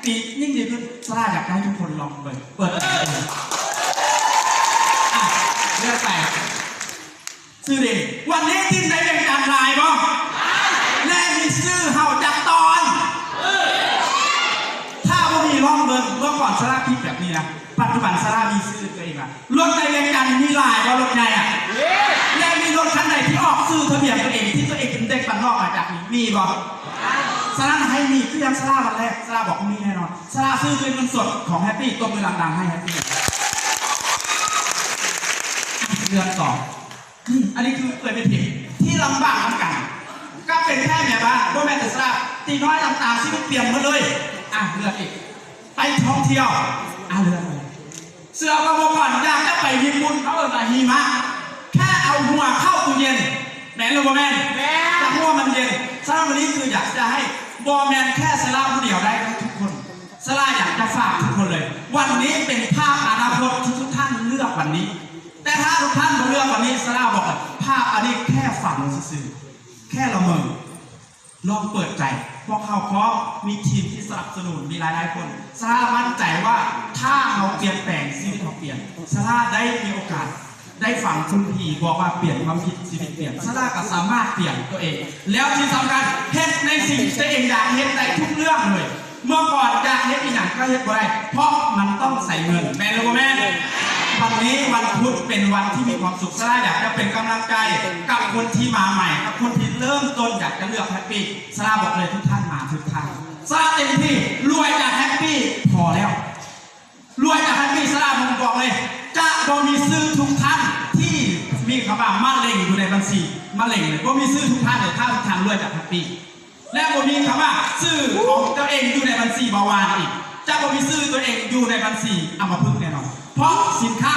ນີ້ຍິ່ງດີຂຶ້ນ ສາລາຢາກໃຫ້ທຸກຄົນລອງເປີດ ເປີດໃຈເອງ. ອ່ະ ເລືອກໄປ ຊື້ດິນ. ວັນນີ້ດິນໃນວຽງຈັນຫຼາຍບໍ່? ແລະມີຊື່ເຮົາຈັກຕອນ? ຖ້າບໍ່ມີລອງເບິ່ງ. ເມື່ອກ່ອນສາລາຄິດແບບນີ້ນະ, ປັດຈຸບັນສາລາມີຊື່ຕົວເອງລະ. ລົດໃນວຽງຈັນມີຫຼາຍບໍ່? ລົດໃຫຍ່ອະ ແລະມີລົດຄັນໃດທີ່ອອກຊື່ທະບຽນຕົວເອງ ທີ່ຕົວເອງເປັນເດັກບ້ານນອກມາຈາກນີ້ ມີບໍ່? ສະນັ້ນໃຫ້ມີຄືຢ່າງສາລາວັນແລກ ສາລາບອກມີແນ່ນອນ. ສາລາຊື້ດ້ວຍເງິນສົດຂອງແຮັບປີ້ ຕົບມືດັງໆໃຫ້ແຮັບປີ້. ເລື່ອງຕໍ່ ອືມ ອັນນີ້ຄືເອື້ອຍແມ່ທິບທີ່ລຳບາກນຳກັນ ກໍເປັນແຄ່ແມ່ບ້ານ ບໍ່ແມ່ນແຕ່ສາລາ ຕີນ້ອຍນ້ຳຕາງຊີວິດປ່ຽນໝົດເລີຍ. ອ່ະ ເລືອກອີກ ໄປທ່ອງທ່ຽວ. ອ່ະ ເລືອກ ເຊື່ອວ່າບໍ່ກ່ອນຢາກຈະໄປຍີ່ປຸ່ນ ເຂົາເອີ້ນວ່າຫິມະ ແຄ່ເອົາຫົວເຂົ້າຕູ້ເຢັນ ແມ່ນຫຼືບໍ່ແມ່ນ? ແມ່ນ. ຢາກຮູ້ວ່າມັນເຢັນ. ສະນັ້ນວັນນີ້ຄືຢາກຈະໃຫ້ ບໍ່ແມ່ນແຄ່ສາລາຜູ້ດຽວໄດ້ ໃຫ້ທຸກຄົນ. ສາລາຢາກຈະຝາກທຸກຄົນເລີຍ ວັນນີ້ເປັນພາບອະນາຄົດທີ່ທຸກທ່ານເລືອກວັນນີ້ ແຕ່ຖ້າທຸກທ່ານບໍ່ເລືອກວັນນີ້ ສາລາບອກເລີຍ ພາບອັນນີ້ແຄ່ຝັນຊື່ໆ ແຄ່ລະເມີ. ລອງເປີດໃຈ ພວກເຮົາພ້ອມ ມີທີມທີ່ສະໜັບສະໜູນ ມີຫຼາຍໆຄົນ. ສາລາໝັ້ນໃຈວ່າ ຖ້າເຮົາປ່ຽນແປງ ຊີວິດເຮົາປ່ຽນ. ສາລາໄດ້ມີໂອກາດ ໄດ້ຟັງຄຸນພີ່ບອກວ່າ ປ່ຽນຄວາມຄິດ ຊີວິດປ່ຽນ. ສາລາກໍສາມາດປ່ຽນຕົວເອງ ແລ້ວທີ່ສຳຄັນ ເຮັດໃນສິ່ງທີ່ຕົວເອງຢາກເຮັດໄດ້ທຸກເລື່ອງເລີຍ. ເມື່ອກ່ອນຢາກເຮັດອີ່ຫຍັງກໍເຮັດບໍ່ໄດ້ ເພາະມັນຕ້ອງໃຊ້ເງິນ ແມ່ນຫຼືບໍ່ແມ່ນ? ວັນນີ້ວັນພຸດເປັນວັນທີ່ມີຄວາມສຸກ. ສາລາຢາກຈະເປັນກຳລັງໃຈກັບຄົນທີ່ມາໃໝ່ ກັບຄົນທີ່ເລີ່ມຕົ້ນຢາກຈະເລືອກແຮັບປີ້. ສາລາບອກເລີຍ ທຸກທ່ານມາຖືກທາງ. ສາລາເຕັມທີ່ ລວຍຈາກແຮັບປີ້ພໍແລ້ວ. ລວຍຈາກແຮັບປີ້ ສາລາບໍ່ບອກເລີຍ ຈະບໍ່ມີຊື່ທຸກທ່ານທີ່ມີຄຳວ່າມະເລັງຢູ່ໃນບັນຊີ ມະເລັງເລີຍ ບໍ່ມີຊື່ທຸກທ່ານເລີຍ ຖ້າທຸກທ່ານລວຍຈາກແຮັບປີ້ ແລະບໍ່ມີຄຳວ່າຊື່ຂອງຕົວເອງຢູ່ໃນບັນຊີເບົາຫວານອີກ ຈະບໍ່ມີຊື່ຕົວເອງຢູ່ໃນບັນຊີອຳມະພຶກແນ່ນອນ ເພາະສິນຄ້າ